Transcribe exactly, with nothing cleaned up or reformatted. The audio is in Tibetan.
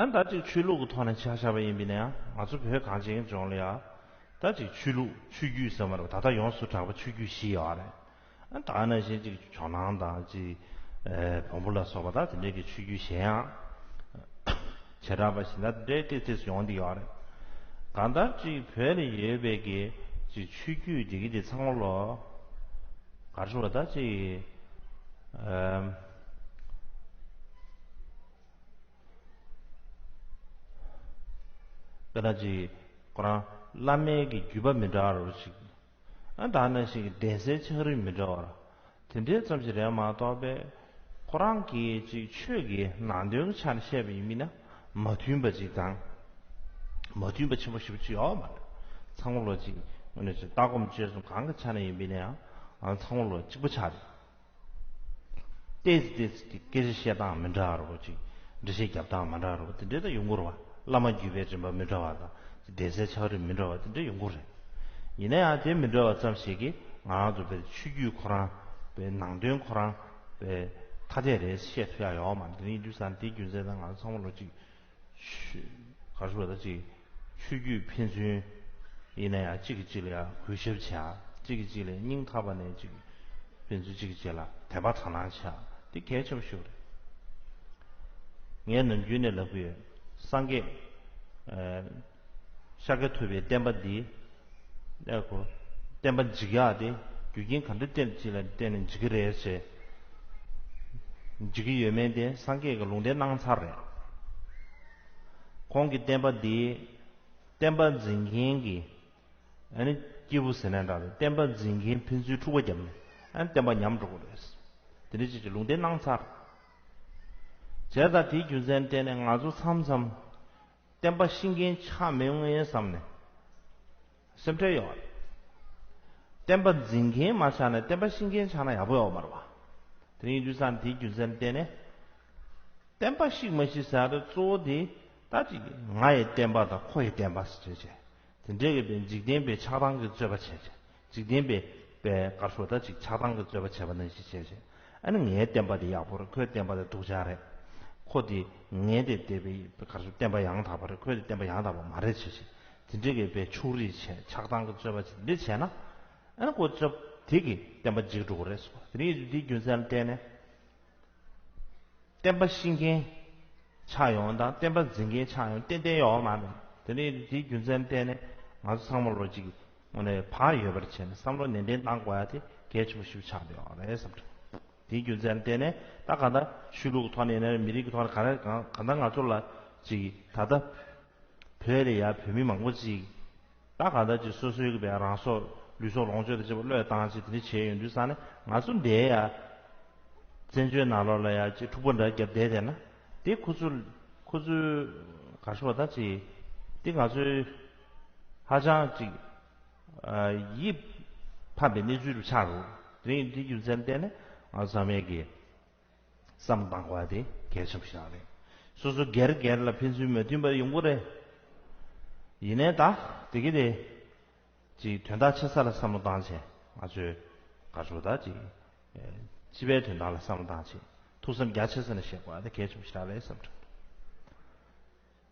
ཨ་ད་ཅིག་ཆོས་ལུགས་ཀྱི་ཐོག་ནས་ཆ་བཞག་པ་ཡིན་པ་ཡིན་ན་ཡང་ང་ཚོ་བོད་གངས་ཅན་ལྗོངས་ལ་ཡང་ད་ཅིག་ཆོས་ལུགས་ཆོས་བརྒྱུད་ཟེར་བ་རེད་པ། ད་ལྟ་ཡོངས་སུ་གྲགས་པ་ཆོས་བརྒྱུད་བཞི་ཡོད་རེད། ཨ་ད་ནང་བཞིན་ཅིག་ཇོ་ནང་དང་ཅིག་ཨེ་བོན་པོ་ལ་སོགས་པ་ད་དེ་འདྲའི་གི་ཆོས་བརྒྱུད་གཞན་ཡང་བྱེ་བྲག་པ་བཞིན་ད་དེ་འདྲའི་ཏོག་ཙམ་ཡོང་བསྡད་ཡོད་རེད། གང་ལྟར་ཅིག་བོད་ལ་ཡོད་པའི་གི་ཅིག་ཆོས་བརྒྱུད་འདི་གི་དེ་ཚང་མ་ལོ་ག་རེ་ཞུ་བ་ད་ཅིག་ཨེམ། དཔེར་ན་ཅིག་ཁོ་རང་བླ་མའི་གི་བརྒྱུད་པ་མི་འདྲ་བ་རོ་ཅིག་ཨ་ད་ནང་བཞིན་གྱི་གདན་སའི་ཆགས་རིམ་མི་འདྲ་བ་ར། དེ་འདྲའི་ཙམ་ཞིག་རེད་མ་གཏོགས་པས། ཁོ་རང་གིས་ཅིག་ཆོས་ཀྱི་ནང་དོན་གྱི་ཆ་ནས་བཤད་པ་ཡིན་མིན་ན་མ་མཐུན་པ་ཅིག་དང་། མ་མཐུན་པ་ཆེན་པོ་ཞེ་པོ་ཅིག་ཡོད་མ་རེད། ཚང་མ་ལོ་ཅིག་དངོས་གནས་ཅིག་ལྟ་སྒོམ་སྤྱོད་གསུམ་གང་གི་ཆ་ནས་ཡིན་པ་ཡིན་ན་ཡང་ཨ་ཚང་མ་ལོ་གཅིག་པ་ཆགས་རེད། ཏོག་ཙམ་ཏོག་ཙམ་གྱི་སྐད་ཆ་བཤད་སྟངས་མི་འདྲ་བ་རོ་ཅིག་འགྲེལ་བཤད་རྒྱབ་སྟངས་མི་འདྲ་བ་རོ་དེ་འདྲའི་ད་ཡོང་གི་རེད་བ། བླ་མ་བརྒྱུད་པའི་རིམ་པ་མི་འདྲ་བ་དང་གདན་སའི་ཆགས་རིམ་མི་འདྲ་བ་དེ་འདྲ་ཡོང་གི་རེད། ཡིན་ན་ཡང་དེ་མི་འདྲ་བ་ཙམ་ཞིག་གིས་ང་རང་ཚོ་བོད་ཆོས་བརྒྱུད་ཁོ་རང་བོད་ནང་དོན་ཁོ་རང་བོད་ཐ་དད་རེད་བཤད་ཐུབ་ཡ་ཡོད་མ་རེད། དེ་ཡིན་དུས་ཙང་དེའི་རྒྱུ་མཚན་དང་ང་ཚོ་ཚང་མ་ལོ་ཅིག་ཆོས་ག་རེ་ཞུ་བ་ད་ཅིག་ཆོས་བརྒྱུད་ཕན་ཚུན་ཡིན་ན་ཡང་གཅིག་གིས་གཅིག་ལ་ཡང་གུས་ཞབས་བྱ། གཅིག་གིས་གཅིག་ལ་སྙིང་ཐག་པ་ནས་ཅིག་ཕན་ཚུན་གཅིག་གིས་གཅིག་ལ་དད་པ་དག་སྣང་བྱ། དེ་གལ་ཆེན་པོ་ཞིག་རེད། ངས་ནམ་རྒྱུན་ནས་ལབ་ཀྱི་ཡོད། སངས་རྒྱས་ཨ་ཤཱཀྱ་ཐུབ་པའི་བསྟན་པ་འདི་ཨ་ཁོ་བསྟན་པ་འཇིག་ཡག་དེ་རྒྱུ་རྐྱེན་ག་འདྲ་བརྟེན་ཅིག་ལ་བརྟེན་ནས་འཇིག་གི་རེད་ཟེར། འཇིག་གི་ཡོད་མེད་དེ་སངས་རྒྱས་ཀྱིས་ལུང་བསྟན་གནང་ཚར་རེད། ཁོང་གི་བསྟན་པ་འདི་བསྟན་པ་འཛིན་མཁན་གྱི་ཨ་ནི་སྐྱེས་བུ་ཟེར་ན་འདྲ་རེད། བསྟན་པ་འཛིན་མཁན་ཕན་ཚུན་འཁྲུག་པ་བརྒྱབ་ནས་ཨ་ནི་བསྟན་པ་ཉམས་འགྲོ་གི་རེད། དེ་འདྲ་ཅིག་ཅིག་ལུང་བསྟན་གནང་ཚར། བྱས་ཙང་དེའི་རྒྱུ་མཚན་བརྟེན་ནས་ང་ཚོ་མཚམས་མཚམས་བསྟན་པ་ཤེས་མཁན་ཆགས་མི་ཡོང་ངེས་བསམ་ནས་སེམས་ཁྲལ་ཡོད་རེད། བསྟན་པ་འཛིན་མཁན་མ་ཆགས་ན་བསྟན་པ་ཤེས་མཁན་ཆགས་ན་ཡག་པོ་ཡོད་མ་རེད་བ། དེ་ཡིན་དུས་ཙང་དེའི་རྒྱུ་མཚན་བརྟེན་ནས། བསྟན་པ་ཤེས་མ་ཤེས་ཟེར་ཡ་དེ་གཙོ་བོ་དེ་ད་ཅིག་ང་ཡི་བསྟན་པ་དང་ཁོ་ཡི་བསྟན་པ་ཟེར་བྱས་བྱས། དེ་འདྲའི་གི་པའི་འཇིག་རྟེན་པའི་ཆགས་སྡང་གི་རྩོད་པ་བྱས་བྱས། འཇིག་རྟེན་པའི་པའི་ག་རེ་ཞུ་ད་ཅིག་ཆགས་སྡང་གི་རྩོད་པ་བྱས་པ་ནང་བཞིན་བྱས་བྱས། ཨ་ནི་ངའི་བསྟན་པ་དེ་ཡག་པོ་རེད། ཁོའི་བསྟན་པ་དེ་སྡུག་ཅག་རེད། ཁོ་དེ་ངའི་དེ་བསྟན་པའི་ག་རེ་ཞུ་བསྟན་པ་ཡང་དག་པ་རེད། ཁོའི་དེ་བསྟན་པ་ཡང་དག་པ་མ་རེད་བྱས་བྱས། དེ་འདྲའི་གི་པའི་ཕྱོགས་རིས་བྱས་ཆགས་སྡང་གི་རྩོད་པ་བྱས་འདི་བྱས་ན། ཨ་ནི་ཁོ་རྩོད་དེ་གི་བསྟན་པ་འཇིག་འགྲོ་གི་རེད་ཟེར་བ། དེ་ནི་དེའི་རྒྱུ་མཚན་ལ་བརྟེན་ནས། བསྟན་པ་ཤེས་མཁན་ཆགས་ཡོང་དང་བསྟན་པ་འཛིན་མཁན་ཆགས་ཡོང་ཏན་ཏན་ཡོད་མ་རེད། དེ་ནི་དེའི་རྒྱུ་མཚན་བརྟེན་ནས་ང་ཚོ་ཚང་མ་ལོ་གཅིག་དངོས་གནས་བག་ཡོད་པར་བྱས་ནས་བསམ་བློ་ནན་ཏན་གཏང་དགོས་ཡ་དེ་གལ་ཆེན་པོ་ཞིག་ཆགས་བསྡད་ཡོད་རེད་བསམ་གི། དེའི་རྒྱུ་མཚན་བརྟེན་ནས་ད་གང་ལྟར་ཆོས་ལུགས་ཀྱི་ཐོག་ནས་ཡིན་ན་རེད། མི་རིགས་ཀྱི་ཐོག་ནས་ག་རེ་གང་གང་ལྟར་ང་ཚོ་ལ་ཅིག་ད་ལྟ་བོད་ལ་ཡ་བོད་མི་མང་པོ་ཅིག་ད་གང་ལྟར་ཅིག་སོ་སོའི་གི་བའི་རང་སྲོག་ལུས་སྲོག་ལོངས་སྤྱོད་དང་བཅས་པ་བློས་བཏང་ཅིག་དེ་འདྲ་བྱས་ཡོང་དུས་ཙང་ནས་ང་ཚོ་འདིར་ཡ་བཙན་བྱོལ་ནང་ལོགས་ལ་ཡ་ཅིག་འཁྲུག་པ་འདྲ་བརྒྱབ་བསྡད་བསྡད་ན་དེ་ཁོ་ཚོ་ཁོ་ཚོའི་ག་རེ་ཞུ་བ་ད་ཅིག་དེ་ང་ཚོའི་ཧ་ཅང་ཅིག་ཡིད་ཕམ་པའི་གནས་ཚུལ་དུ་ཆགས་འགྲོ། དེ་ཡིན་དེ་རྒྱུ་མཚན་བརྟེན་ནས་ང་ཚོ་ཚང་མས་ཀྱི་བསམ་བློ་གཏང་དགོས་པ་དེ་གལ་ཆེན་པོ་ཞིག་རེད། སོ་སོ་སྒེར་སྒེར་ལ་ཕན་ཚུན་མོས་མཐུན་པ་ཡོང་གི་རེད། ཡིན་ནའི་ད་དེ་གི་དེ་ཅིག་དོན་དག་ཆེ་ས་ལ་བསམ་བློ་བཏང་བྱས་ང་ཚོས་ག་རེ་ཞུ་ད་ཅིག་སྤྱི་པའི་དོན་དག་ལ་བསམ་བློ་བཏང་བྱས་ཐུགས་བསམ་རྒྱ་ཆེ་ས་ནས་བཞེས་དགོས་པ་དེ་གལ་ཆེན་པོ་ཞིག་རེད་བསམ་གི།